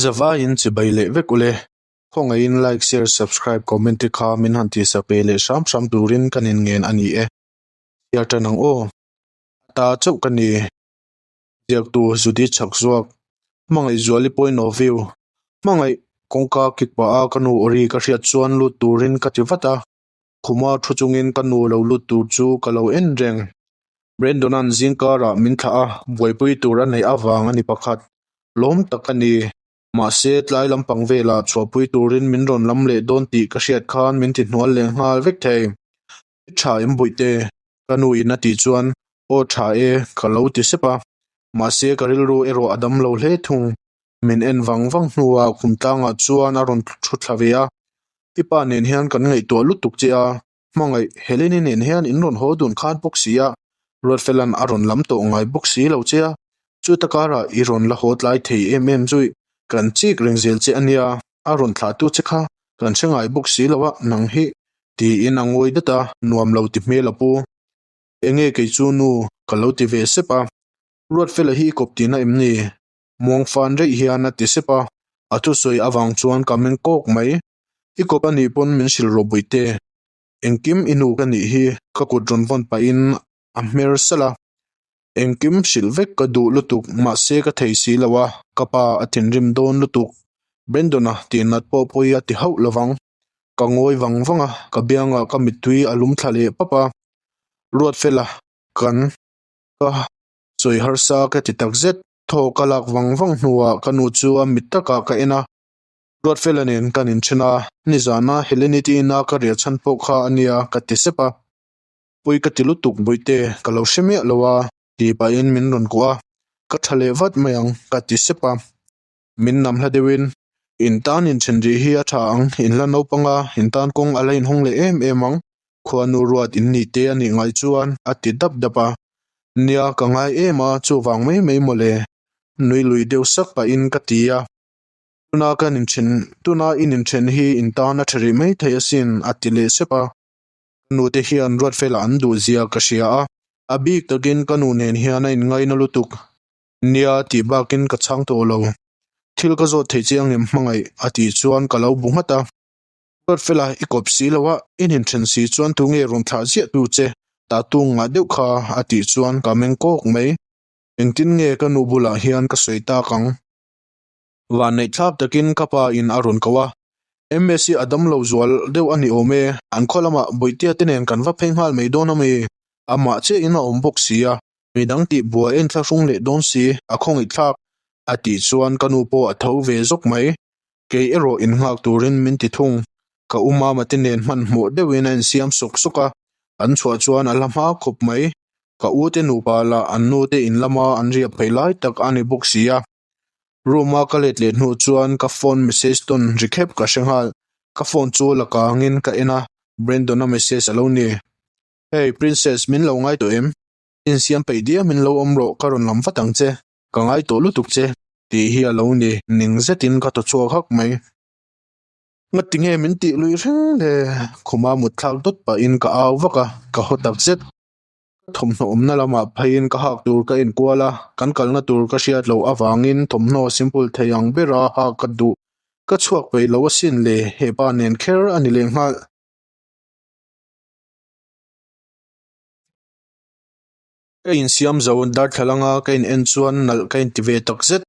Zavaiin chibai leh vek ule. Khawngaihin like, share, subscribe, comment te kha min han tihsak ve leh hram hram turin ka nen ngen a ni e. Chhiar tan ang aw. A ta chauh ka ni. Ziaktu Judy chhak zawk. Hmangaih Zuali point of view. Hmangaih kawngka kik pah a ka nu awri ka hriat chuan lut turin ka ti vat a. Khuma thu chungin ka nu lo lut tur chu ka lo en reng. Brandon-a'n zingkarah min thlah a, buaipui tur a neih avang a ni pakhat. Lawm tak a ni. Mahse, tlai lampang velah chhuahpui turin min rawn lam leh dawn tih ka hriat khan min ti hnual leh nghal vek thei. I tha em Bawihte? Ka nu in a tih chuan, Aw tha e, ka lo ti sep a. Mahse, ka rilru erawh a dam lo hle thung. Min en vang vang hnuah khum tlangah chuan a rawn thu thla ve a, I pa nen hian kan ngaihtuah lutuk che a, hmangaih Helene-i nen hian in rawn haw dun khan bawk si a, Ruatfela'n a rawn lam tawh ngai bawk si lo che a, chuta karah i rawn la haw tlai thei em em zui, kan chik reng zel che a nia, a rawn thlahtu che kha kan hre ngai bawk si lo a, nang hi tiin a ngawi dat a, nuam lo ti hmel a pu. Enge kei chu nu ka lo ti ve sep a, Ruatfela hi i kawp tihna em ni? Muangfan reih hian a ti sep a, a thusawi avang chuan ka meng kawk mai. I kawp a nih pawn min hrilh rawh Bawihte. Engkim i nu ka nih hi ka kut rawn vawn pahin a hmer salh a. Engkim hrilh vek ka duh lutuk mahse ka thei si lo a, ka pa a thinrim dawn lutuk. Brandon-a tihnat pawh pawi a ti hauh lovang. Ka ngawi vang vang a, ka biangah ka mittui a lum thla leh pap a. Ruatfela kan ka Sawi harsa ka ti tak zet. Thaw ka lak vang vang hnuah ka nu chu a mit takah ka en a. Ruatfela nen kan inthen a, nizana Heleni te ina ka riah chhan pawh kha a nia ka ti sep a. Pawi ka ti lutuk Bawihte, ka lo hre miah lo a tih pahin min rawn kuah a, ka tha leh vat mai ang ka ti sep a. Min nam hla deuhin, In tan inthen rih hi a tha ang, in la naupang a, in tan kawng a la inhawng leh em em ang, khuanu ruat in nih te a nih ngai chuan a ti dap dap a. Nia, ka ngai em a, chuvang mai mai mawle, nui lui deuh sak pahin ka ti a. Tuna kan inthen, tuna in inthen hi in tan a tha rih mai thei asin, a ti leh sep a. Ka nu te hian Ruatfela an duh zia ka hria a, a bik takin ka nu nen hian a inngaina lutuk. Nia tih bakin ka chhang tawh lo. Thil ka zawt thei chiang em hmangaih a tih chuan ka lo bu nghat a. Ruatfela i kawp si lo a, i hnin then si chuan tunge rawn thlah ziah tu che tah tu ngah deuh kha a tih chuan ka meng kawk mai. Engtin nge ka nu bulah hian ka sawi tak ang? Vanneih thlap takin ka pa in a rawn ko a. MS hi a dam lo zual deuh a ni awm e, an khaw lamah Bawihtea te nen kan va phei nghal mai dawn a mi? Amah chiahin a awm bawk si a. Midang tih buai en thlahrung leh dawn si, a khawngaih thlak a tih chuan ka nu pawh a tho ve zawk mai. Kei erawh innghak turin min ti thung. Ka u mama te nen hmanhmawh deuhin a insiam sawk sawk a, an chhuah chuan a la hma khawp mai. Ka u te nupa lah an nu te in lama an riah phei lai tak a ni bawk si a. Room a ka let leh hnu chuan ka phone message tawn ri khep ka hre nghal. Ka phone chu la kangin ka en a, Brandon-a message a lo ni. Hey princess min lo ngai tawh em? Insiam peih diam in lo awm rawh ka rawn lam vat ang che, ka ngai tawh lutuk che tih hi a lo ni, ning zetin ka thaw chhuak hak mai. Ngati nge min tih lui reng le? Khuma mut thlak dawt pahin ka au vak a, ka haw tak zet. Ka thawmhnaw awmna lamah pheiin ka hak tur ka inkual a, kan kalna tur ka hriat loh avangin thawmhnaw simple thei ang bera hak ka duh. Ka chhuak peih lo asin le, hepa nen kher a ni lehnghal. Ka insiam zo darthlalang a ka in en chuan nalh ka inti ve tak zet.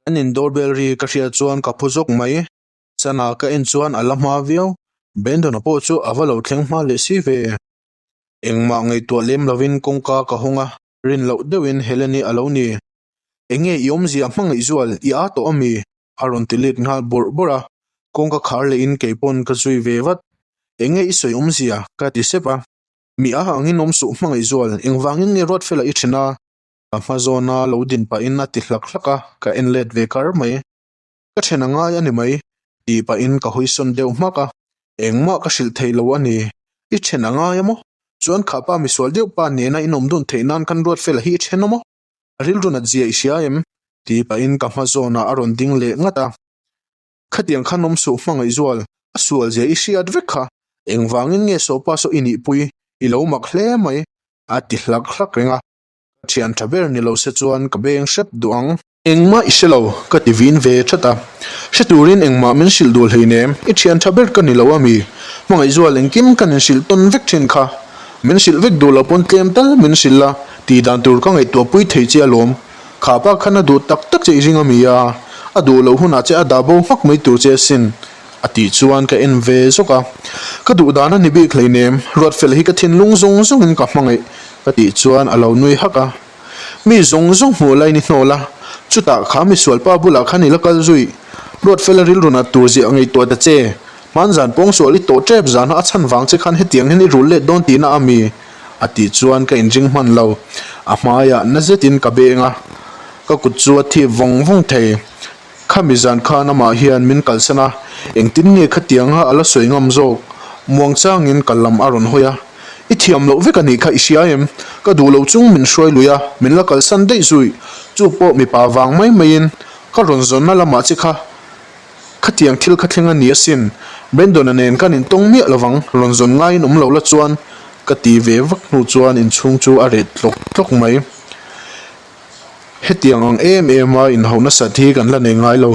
Kan in doorbell ri ka hriat chuan ka phu zawk mai. Sana ka en chuan a la hma viau. Brandon-a pawh chu a va lo thleng hma leh si ve. Engmah ngaihtuah lem lovin kawngka ka hawng a, rin loh deuhin Helen-i a lo ni. Enge i awmzia hmangaih zual i aa tawh ami? A rawn ti let nghal bawrh bawrh a, kawngka khar lehin kei pawn ka zui ve vat. Enge i sawi awmzia? ka ti sep a. Mi a angin awm suh hmangaih zual, engvangin nge Ruatfela i then a? Ka hma zawna lo din pahin a ti hlak hlak a, ka en let ve kar mai. Ka then a ngai a ni mai, tih pahin ka hawisawn deuh hmak a, engmah ka hrilh thei lo a ni. I then a ngai a maw? Chuan kha pa misual deuh pa nena inawm dun theih nan khan Ruatfela hi i then a maw? A rilru nat zia i hria em? Tih pahin ka hma zawnah a rawn ding leh ngat a. Khatiang khan awm suh hmangaih zual, a sual zia i hriat vek kha. Engvangin nge sawpa saw i nihpui, i lo mak hle mai, a ti hlak hlak reng a. Ka thian tha ber ni lo se chuan ka beng hrep duh ang. Engmah i hre lo, ka ti vin ve that a. Hre turin engmah min hrilh duh hleinem, i thian tha ber ka ni lo ami? Hmangaihzual engkim kan inhrilh tawn vek thin kha. Min hrilh vek duh lo pawn tlem tal min hrilh a, tih dan tur ka ngaihtuah pui thei che alawm. Kha pa khan a duh tak tak che i ring ami a? A duh loh hunah che a dah bo hmak mai tur che asin, a tih chuan ka en ve zawk a. Ka duh dan a ni bik hleinem, Ruatfela hi ka thinlung zawng zawngin ka hmangaih, ka tih chuan a lo nui hak a. Mi zawng zawng hmuh lai ni hnawl a, chutah kha misual pa bulah khan i la kal zui. Ruatfela rilru nat tur ziah ngaihtuah ta che. Hmanzan pawngsual i tawh tep zana a chhan vang che khan hetiang hian i rul let dawn tihna a mi? A tih chuan ka inring hman lo. A hmaiah na zetin ka beng a, ka kut chu a thip vawng vawng thei. Khami zan khan amah hian min kalsan a, engtin nge khatianga a la sawi ngam zawk? Muangchangin kal lam a rawn hawi a, I thiam loh vek a nih kha i hria em? Ka duh lo chung min hruai lui a, min la kalsan daih zui. Chu pawh mipa vang mai maiin ka rawn zawnna lamah che kha khatiang thil kha thleng a ni asin. Brandon-a nen kan intawng miah lovang, rawn zawn ngaiin awm lo la chuan ka ti ve vak hnu chuan inchhung chu a reh tlawk tlawk mai. Hetiang ang em em a inhauh nasat hi kan la nei ngai lo.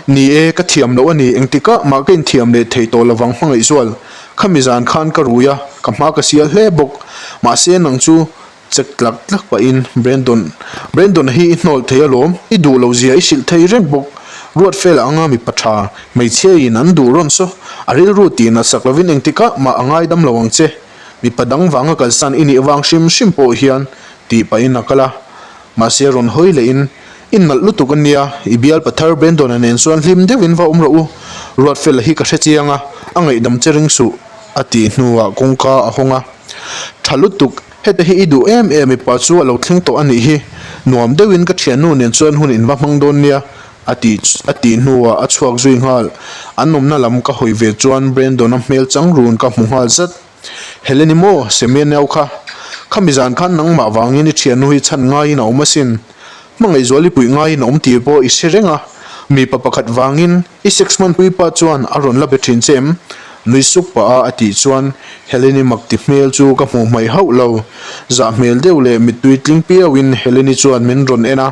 Ni e, ka thiam loh a ni. Engtikah mah ka inthiam leh thei tawh lovang hmangaihzual. Khami zan khan ka rui a, ka hma ka sial hle bawk. Mahse nang chu chek tlak tlak pahin Brandon, Brandon hi i hnawl thei alawm, i duh lo zia i hrilh thei reng bawk. Ruatfela anga mipa tha, hmeichhia in an duh rawn saw. A rilru tih natsak lovin engtikah mah a ngaidam lo ang che. Mipa dang vanga kalsan i nih vang hrim hrim pawh hian tih pahin a kal a. Mahse rawn hawi lehin, I nalh lutuk a nia, i bial pathar Brandon-a nen chuan hlim deuhin va awm rawh u, Ruatfela hi ka hre chiang a, a ngaihdam che ring suh, a tih hnuah kawngka a hawng a. Tha lutuk, heta hi i duh em em mipa chu a lo thleng tawh a nih hi, nuam deuhin ka thiannu nen chuan hun in va hmang dawn nia, a tih a tih hnuah a chhuak zui nghal. An awmna lam ka hawi ve chuan Brandon-a hmel chang run ka hmu nghal zat. Heleni maw, Semia nau kha. Khami zan khan nangmah vangin i thiannu hi chhan ngaiin a awm asin. Hmangaihzual i puih ngaiin a awm tih pawh i hre reng a. Mipa pakhat vangin i sex hmanpui pa chuan a rawn la be thin che em? Nui suk pah a a tih chuan Heleni mak ti hmel chu ka hmuh hmaih hauh lo. Zah hmel deuh leh mittui tling piauin Heleni chuan min rawn en a.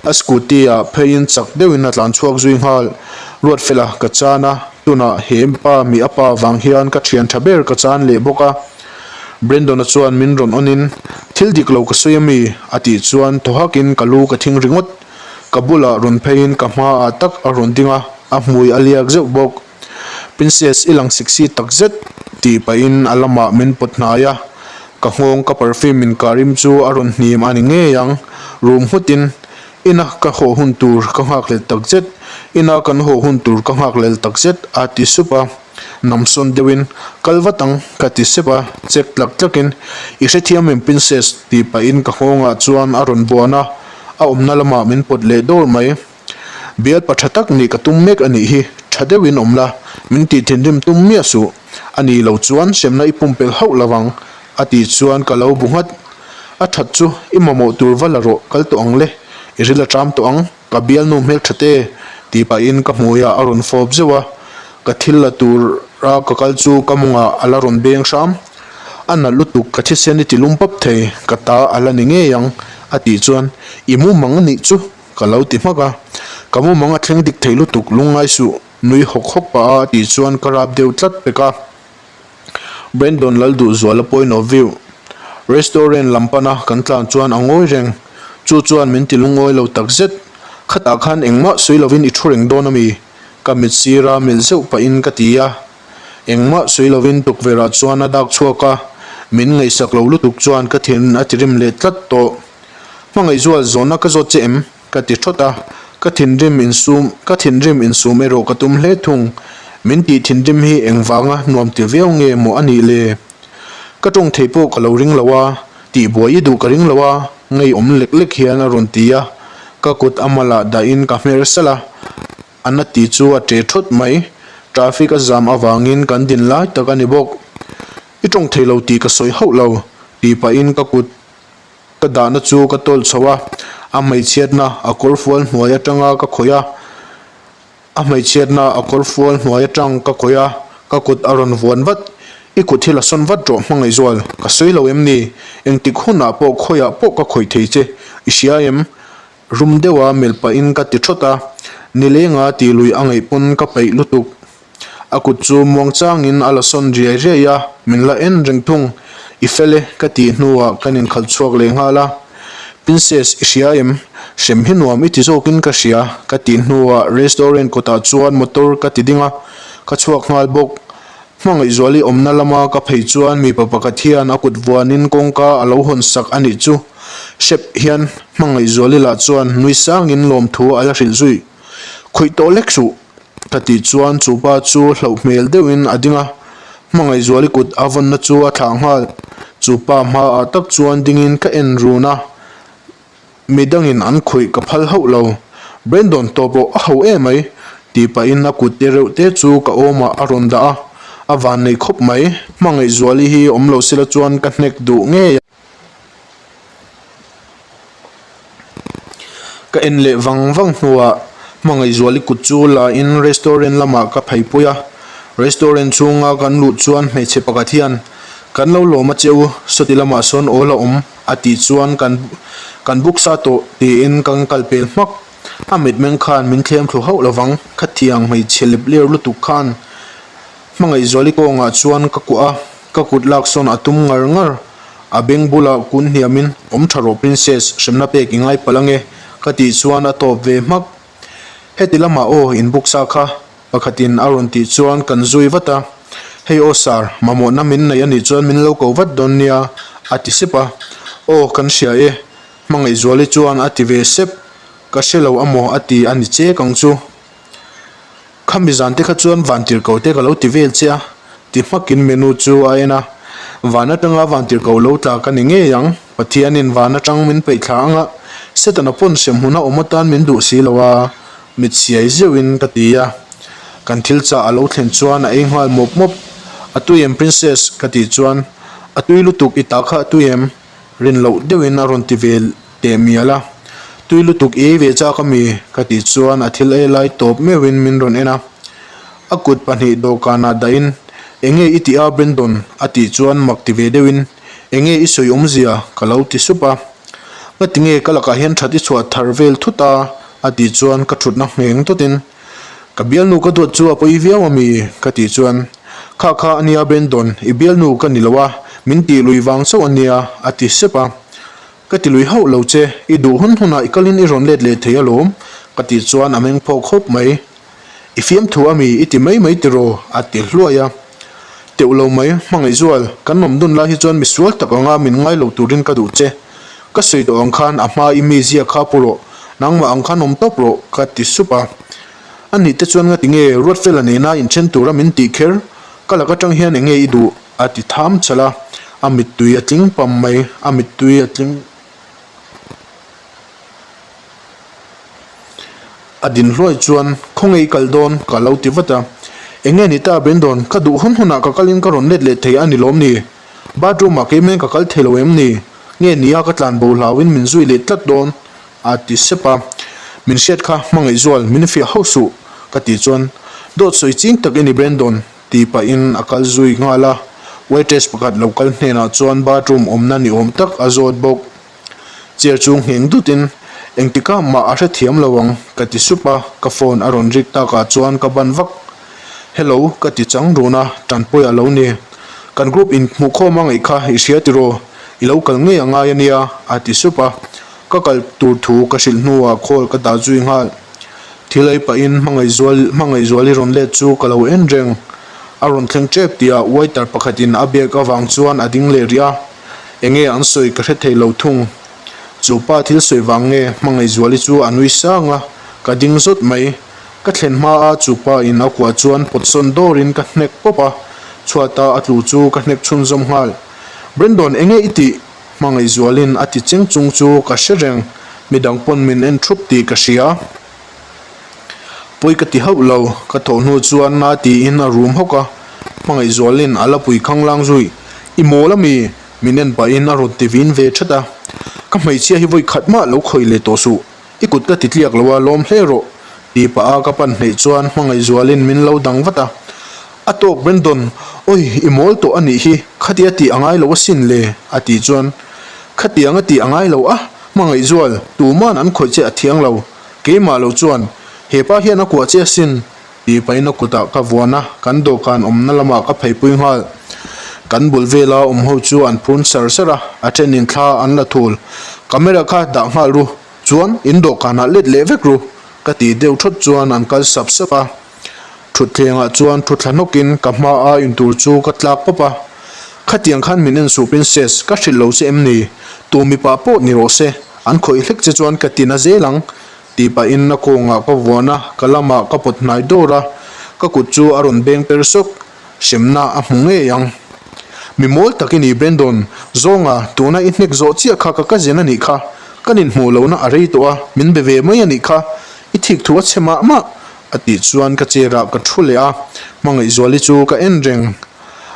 A scooty ah pheiin chak deuhin a tlan chhuak zui nghal. Ruatfela ka chan a, tunah he pa mi a pa vang hian ka thian tha ber ka chan leh bawk a. Brandon-a chuan min rawn awnin, Thil dik lo ka sawi ami? a tih chuan thaw hakin ka lu ka thing ringawt. Ka bulah rawn pheiin ka hmaah tak a rawn ding a, a hmui a liak zeuh bawk. Princess i lang sexy tak zet tih pahin a lamah min pawt hnai a, ka nghawng ka perfume in ka rim chu a rawn hnim a ni ngei ang. Rum nghutin ina ka haw hun tur ka nghakhlel tak zet, ina kan haw hun tur ka nghakhlel tak zet a ti sup a, namsawn deuhin kal vat ang ka ti sep a, chek tlak tlakin i hrethiam em princess tih pahin ka nghawngah chuan a rawn buan a, a awmna lamah min pawt leh dawr mai. Bialpa tha tak nih ka tum mek a nih hi, tha deuhin awm la, min tih thinrim tum miah suh. A nih loh chuan hremna i pumpelh hauh lo ang, a tih chuan ka lo bu nghat. A that chu i mamawh tur va la rawh, kal tawh ang le, i ril a ṭam tawh ang, ka bialnu hmelṭha te, tih pahin ka hmuiah a rawn fawp zeuh a, ka thil la tura ka kal chu ka mawngah a la rawn beng hram. A nalh lutuk, ka thisen i ti lum pap thei, ka ta a la ni ngei ang, a tih chuan i mumang nih chu. Ka lo ti hmak a, ka mumang a thleng dik thei lutuk lungngai suh, nui hawk hawk pah a tih chuan ka rap deuh tlat pek a. Brandon Lalduhzuala point of view Restaurant lam pana kan tlan chuan a ngawi reng, chu chuan min ti lungawi lo takzet. Khatah khan engmah sawi lovin i thu reng dawn ami? Ka mit sira milh zeuh pahin ka ti a. Engmah sawi lovin tukverhah chuan a dak chhuak a, min ngaihsak lo lutuk chuan ka thin a tirim leh tlat tawh. Hmangaihzual zawhna ka zawt che em? Ka ti thawt a, ka thinrim insum ka thinrim insum erawh ka tum hle thung. Min tih thinrim hi engvanga nuam ti viau nge maw a nih le? Ka tawng thei pawh ka lo ring lo a, tihbuai i duh ka ring lo a, ngeiawm lek lek hian a rawn ti a, ka kut a malah dahin ka hmer salh a, a na ti chu a ṭe thawt mai. Traffic a zam avangin kan din lai tak a ni bawk. I tawng thei lo tih ka sawi hauh lo, tih pahin ka kut Ka dahna chu ka tawlh chho a, a hmeichhiatna a kawrfual hnuai atanga ka khawih a, a hmeichhiatna a kawrfual hnuai atang ka khawih a, ka kut a rawn vuan vat. I kut hi la sawn vat rawh Hmangaihzual, ka sawi lo em ni? Engtik hunah pawh khawiah pawh ka khawih thei che, i hria em? Rum deuha melh pahin ka ti thawt a, nilenga tih lui a ngaih pawn ka peih lutuk. A kut chu muang changin a la sawn riai riai a, min la en reng thung. I fel e ka tih hnuah kan inkhalh chhuak leh nghal a. Princess i hria em? Hrem hi nuam i ti zawkin ka hria ka tih hnuah restaurant kawtah chuan motor ka ti ding a, ka chhuak nghal bawk. Hmangaihzuali awmna lama ka phei chuan mipa pakhat hian a kut vuanin kawngka a lo hawn sak a nih chu. Hrep hian Hmangaihzuali lah chuan nui sangin lawmthu a la hrilh zui. Khawih tawh lek suh ka tih chuan chu pa chu hlauh hmel deuhin a ding a. Hmangaihzuali kut a vawnna chu a thlah nghal. Chu pa hmaah tak chuan dingin ka en run a. Mi dangin an khawih ka phal hauh lo. Brandon tawp pawh a ho emai tih pahin a kut te reuh te chu ka awmah a rawn dah a, a van nei khawp mai. Hmangaihzuali hi awm lo sela chuan ka hnek duh ngei a. Ka en leh vang vang hnuah Hmangaihzuali kut chu la in restaurant lamah ka pheipui a. Restaurant chhunga kan luh chuan hmeichhe pakhat hian, Kan lo lawm a che u, sawti lamah sawn awl a awm. A tih chuan kan kan buk sa tawh tiin kan kal pel hmak. A mitmeng khan min thlem thlu hauh lovang, khatiang hmeichhe lep ler lutuk khan Hmangaihzuali kawngah chuan ka kuah a, ka kut lak sawn a tum ngar ngar. A beng bulah kun hniamin, Awm tha rawh Princess, hremna pek i ngai palh ange ka tih chuan a tawp ve hmak. Heti lamah aw in buk sa kha Pakhatin a rawn tih chuan kan zui vat a, Hei aw sir, mamawhna min nei anih chuan min lo ko vat dawn nia a ti sep a. Aw kan hria e, Hmangaihzuali chuan a ti ve sep, ka hre lo amaw a ti a ni chek ang chu. Khami zan te kha chuan vantirhkoh te ka lo ti vel che a, ti hmakin menu chu a en a, van atanga vantirhkoh lo tla ka ni ngei ang, Pathianin van atang min peih thla anga Setana pawn hremhmun a awm atan min duh si lo a, Mit siai zeuhin ka ti a, kan thil chah a lo thlen chuan a ei nghal mawp mawp. A tui em Princess? ka tih chuan, A tui lutuk i ta kha a tui em? Rin loh deuhin a rawn ti ve teh mial a. Tui lutuk i ei ve chak ami? ka tih chuan a thil ei lai tawp meuhin min rawn en a. A kut pahnih dawhkanah dahin, Enge i tih a Brandon? a tih chuan mak ti ve deuhin, Enge i sawi awmzia? ka lo ti sup a. Ngatinge ka lakah hian that i chhuah thar vel thut a? A tih chuan ka thutna ngheng dawtin, Ka bialnu ka duat chu a pawi viau ami? ka tih chuan, Kha kha ania Brandon, i bialnu ka ni lo a, min tih lui vang chauh ania, a ti sep a. Ka ti lui hauh lo che, i duh hun hunah i kalin i rawn let leh thei alawm, ka tih chuan a meng phawk khawp mai. I fiamthu ami i ti mai mai tiraw? a ti hluai a. Teuh lo mai, Hmangaihzual, kan awm dun lai hi chuan misual tak anga min ngai lo turin ka duh che. Ka sawi tawh ang khan a hma i mi zia kha pu rawh, nangmah ang khan awm tawp rawh, ka ti sup a. A nih te chuan ngati nge Ruatfela nena inthen tura min tih kher? Ka lak atang hian enge i duh? a ti tham chal a, a mittui a tling pam mai, a mittui a tling. A din hluai chuan, Khawnge i kal dawn? ka lo ti vat a. Enge ni ta Brandon, ka duh hun hunah ka kalin ka rawn let leh thei a ni lawm ni? Bathroom ah keimah ka kal thei lo em ni? Nge nia ka tlan bo hlauin min zui leh tlat dawn? a ti sep a. Min hriat kha Hmangaihzual, min fiah hauh suh ka tih chuan, Dawt sawi ching tak i ni Brandon tih pahin a kal zui nghal a. Waitress pakhat lo kal hnenah chuan bathroom awmna ni awm tak a zawt bawk. Chair chu ngheng dutin, Engtikah mah a hrethiam lo ang, ka ti sup a, ka phone a rawn rik takah chuan ka ban vak. Hello, ka ti chang run a, tanpui a lo ni. Kan group in hmuhkhawm a ngaih kha i hria tiraw? I lo kal ngei a ngai a nia, a ti sup a. Ka kal tur thu ka hrilh hnuah call ka dah zui nghal. Thil ei pahin hmangaihzual hmangaihzuali rawn let chu ka lo en reng. A rawn thleng tep tihah waiter pakhatin a bag avang chuan a ding leh rih a. Enge an sawi ka hre thei lo thung. Chu pa thil sawi vang nge Hmangaihzuali chu a nui sang a, ka ding zawt mai. Ka thlen hma a chu pa in a kuah chuan pawt sawn dawrin ka hnek pawp a, chhuata a tlu chu ka hnek chhunzawm nghal. Brandon enge i tih? Hmangaihzualin a ti cheng chung chu ka hre reng, midang pawn min en thup tih ka hria. Pawi ka ti hauh lo, ka thawh hnu chuan na tiin a rum hawk a, Hmangaihzualin a la pui khanglang zui. I mawl ami? Min en pahin a rawn ti vin ve that a. Ka hmeichhia hi vawi khat mah lo khawih leh tawh suh, i kut ka ti tliak lo a, lawm hle rawh, tih pah a ka pan hneih chuan Hmangaihzualin min lo dang vat a. A tawk Brandon, awi i mawl tawh a nih hi, khatia tih a ngai lo asin le, a tih chuan, Khatiang a tih a ngai lo a. Hmangaihzual, tuman an khawih che a thiang lo. Keimah lo chuan, hepa hian a kuah che asin, tih pahin a kutah ka vuan a, kan dawhkan awmna lamah ka pheipui nghal. Kan bul vela awm ho chu an phun sar sar a, a thenin thla an la thul. Camera kha dah nghal ru, chuan in dawhkanah let leh vek ru, ka tih deuh thawt chuan an kal sap sap a. Thutthlengah chuan thu thla hnawkin ka hma a intur chu ka tlak pawp a. Khatiang khan min en suh Princess, ka hrilh lo che em ni? Tu mipa pawh ni rawh se, an khawih hlek che chuan ka tina zel ang, tih pahin a kawngah ka vuan a, ka lamah ka pawt hnai dawr a, ka kut chu a rawn beng per sawk, hremna a hmu ngei ang. Mi mawl tak i ni Brandon, zawnga tuna i hnek zawh chiah kha ka cousin a nih kha, kan inhmuh lohna a rei tawh a, min be ve mai a nih kha, i thik thu a chhe mah mah. A tih chuan ka chair ah ka thu leh a, Hmangaihzuali chu ka en reng.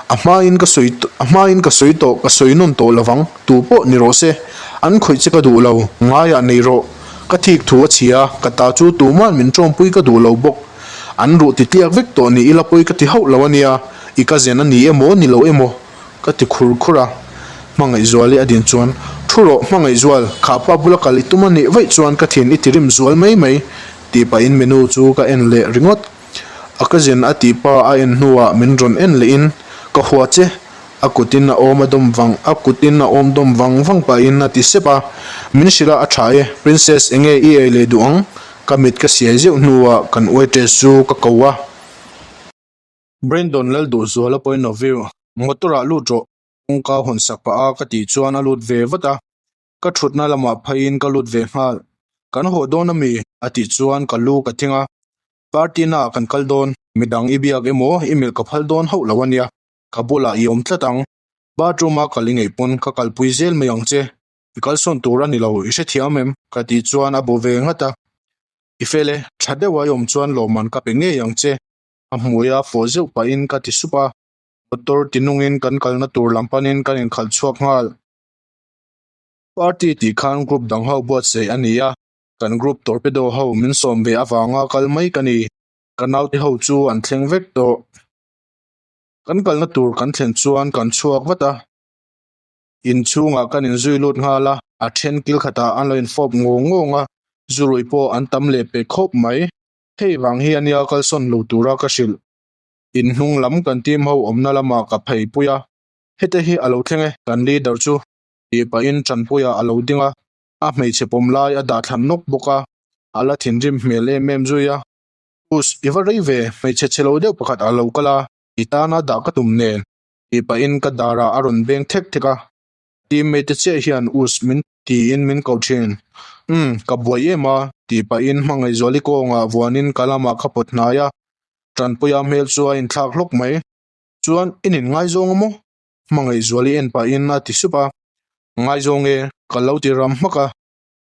A hmain ka sawi a hmain ka sawi tawh ka sawi nawn tawh lovang, tu pawh ni rawh se. An khawih che ka duh lo, ngaiah nei rawh. Ka thik thu a chhia, ka ta chu tuman min tawmpui ka duh lo bawk. An ruh ti tliak vek tawh ni ila pawi ka ti hauh lo a nia, i ka zen a ni emaw ni lo emaw ka ti khur khur a. Hmangaihzuali a din chuan, Thu rawh Hmangaihzual, khahpa bula kal i tum a nih vaih chuan ka thin i ti rim zual mai mai. Tih pahin menu chu ka en leh ringawt. A cousin a tih pa a en hnuah min rawn en lehin, Ka hua che, a kutin a awm a dawm vang, a kutin a awm dawm vang vang pahin a ti sep a. Min hrilh a, a tha e, Princess enge i ei leh duh ang? Ka mit ka siai zeuh hnuah kan waitress chu ka ko a. Brandon Lalduhzuala point of view, Motor ah lut rawh, kawngka hawn sak pah a ka tih chuan a lut ve vat a. Ka thutna lamah pheiin ka lut ve nghal. Kan haw dawn ami? A tih chuan ka lu ka thing a. Party naah kan kal dawn, midang i biak emaw i milh ka phal dawn hauh lo ania, ka bulah i awm tlat ang. Bathroom a kal i ngeih pawn ka kalpui zel mai ang che, i kalsawn tur a ni lo, i hrethiam em? Ka tih chuan a bu ve nghat a. I fel e, tha deuha i awm chuan lawmman ka pe ngei ang che, a hmui a fawh zeuh pahin ka ti sup a. Motor tinungin kan kalna tur lam panin kan inkhalh chhuak nghal. Party tih khan group dang ho buatsaih a ni a, kan group torpedo ho min sawm ve avanga kal mai ka ni. Ka naute ho chu an thleng vek tawh. Kan kalna tur kan thlen chuan kan chhuak vat a, inchhungah kan inzui lut nghal a, a then kil khatah an lo infawp ngawng ngawng a, zurui pawh an tam leh pek khawp mai. Hei vang hi ania kalsawn lo tura ka hrilh. Inhnung lam kan team ho awmna lamah ka phei pui a, hete hi a lo thleng e kan leader chu. Tih pahin Tanpuia a lo ding a, a hmeichhe pawm lai a dah thlan nawk bawk a, a la thinrim hmel em em zui a. Us, i va rei ve, hmeichhe chhe lo deuh pakhat a lo kal a, i tana dah ka tum nen, tih pahin ka darah a rawn beng thek thek a. Teammate te chiah hian Us min tiin min koh thin. Umm, ka buai em a, tih pahin Hmangaihzuali kawngah vuanin ka lamah ka pawt hnai a, Tanpuia hmel chu a inthlak hlawk mai. Chuan, i nin ngaizawng a maw? Hmangaihzuali en pahin a ti sup a, Ngaizawng e, ka lo ti ram hmak a,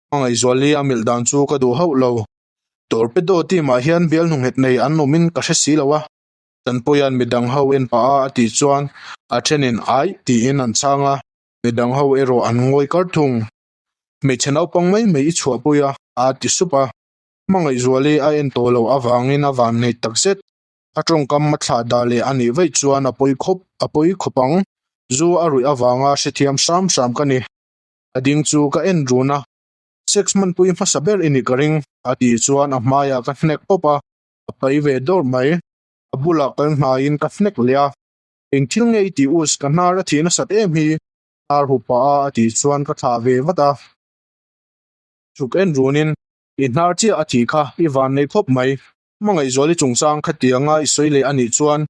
Hmangaihzuali a milh dan chu ka duh hauh lo. Torpedo team ah hian bial hnunghet nei an awmin ka hre si lo a, Tanpuia'n midang ho en pah a a tih chuan a thenin aih tiin an chhang a, midang ho erawh an ngawi kar thung. Hmeichhe naupang mai mai i chhuahpui a, a ti sup a, Hmangaihzuali a en tawh loh avangin a vannei takzet. A tawngkam a thlah dah leh a nih vaih chuan a pawi khawp a pawi khawp ang. Zu a ruih avanga hrethiam hram hram ka ni. A ding chu ka en run a, Sex hmanpui hmasa ber i nih ka ring a tih chuan a hmaiah ka hnek pawp a, a pai ve dawr mai. A bulah kal hnaiin ka hnek leh a, Eng thil nge i tih us, ka hnar a thih nasat em hi hnar hup pah a a tih chuan ka thlah ve vat a. Chhuk en runin, I hnar chiah a thih kha i van nei khawp mai. Hmangaihzuali chungchang khatianga i sawi leh a nih chuan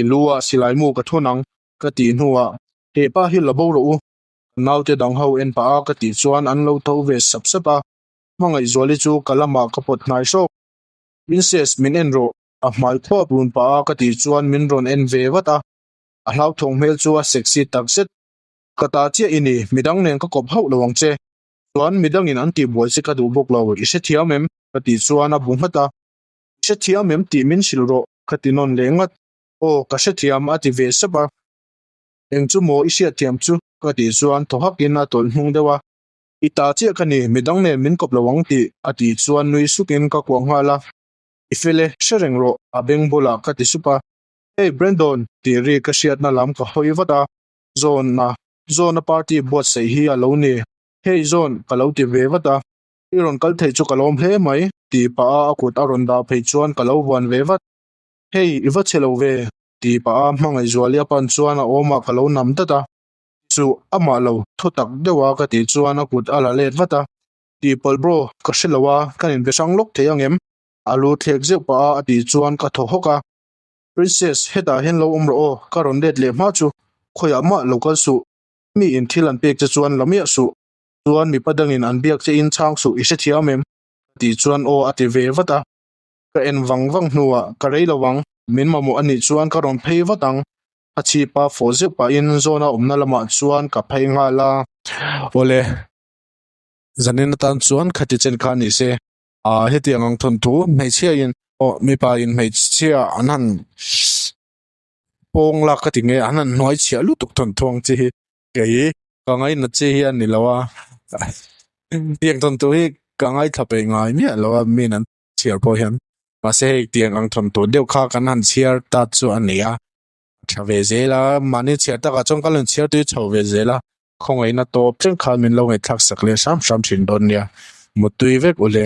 i lu ah silai mu ka thun ang ka tih hnuah he pa hi la bo rawh u, ka naute dang ho en pah a ka tih chuan an lo tho ve sap sap a, Hmangaihzuali chu ka lamah ka pawt hnai hrawk. Princess min en rawh, a hmai khuap run pah a ka tih chuan min rawn en ve vat a, a hlauthawng hmel chu a sexy takzet. Ka ta chiah i ni, midang nen ka kawp hauh lo ang che. Chuan midangin an tihbuai che ka duh bawk lo, i hrethiam em? Ka tih chuan a bu nghat a, I hrethiam em tih min hrilh rawh ka ti nawn leh ngat. Aw ka hrethiam a ti ve sap a, Eng chu maw i hriatthiam chu? Ka tih chuan thaw hakin a tawlh hnung deuh a, I ta chiah ka ni, midang nen min kawp lo ang tih a tih chuan nui sukin ka kuah nghal a, I fel e, hre reng rawh a beng bulah ka ti sup a, Hey Brandon tih ri ka hriatna lam ka hawi vat a, Zawna, Zawna party buatsaih hi a lo ni. Hei zawn, ka lo ti ve vat a. I rawn kal theih chu ka lawm hle mai, tih pah a a kut a rawn dah phei chuan ka lo vuan ve vat. Hei, i va chhe lo ve, tih pah a Hmangaihzuali a pan chuan a awmah ka lo nam dat a. Chu amah lo thaw tak deuh a ka tih chuan a kut a la let vat a. Tihpalh bro, ka hre lo a, kan inbe hrang lawk thei ang em? A lu thlek zeuh pah a a tih chuan ka thaw hawk a. Princess, hetah hian lo awm rawh aw, ka rawn let leh hma chu khawiah mah lo kal suh. Mi in thil an pek che chuan la miah suh. Chuan mipa dangin an biak che in chhang suh i hrethiam em? Ka tih chuan aw a ti ve vat a. Ka en vang vang hnuah ka rei lo ang, min mamawh a nih chuan ka rawn phei vat ang. A chhipa fawh zeuh pahin Zawna awmna lamah chuan ka phei nghal a. Awle, zanin atan chuan khati chen kha ni se. Ah hetiang ang thawnthu hmeichhia in aw mipa in hmeichhia an han pawng lak ka ti nge an han hnuai chhiah lutuk thawnthu ang chi hi kei ka ngainat chi hi a ni lo a tiang thawnthu hi ka ngaithla peih ngai miah lo a min an chhiar pawh hian mahse hei tiang ang thawnthu deuh kha kan han chhiar ta chu a ni a tha ve zel a mahni chhiar takah chuan ka rawn chhiar tui chho ve zel a. Khawngaihna tawp thleng khan min lo ngaihthlak sak leh hram hram thin dawn nia. Muttui vek u le.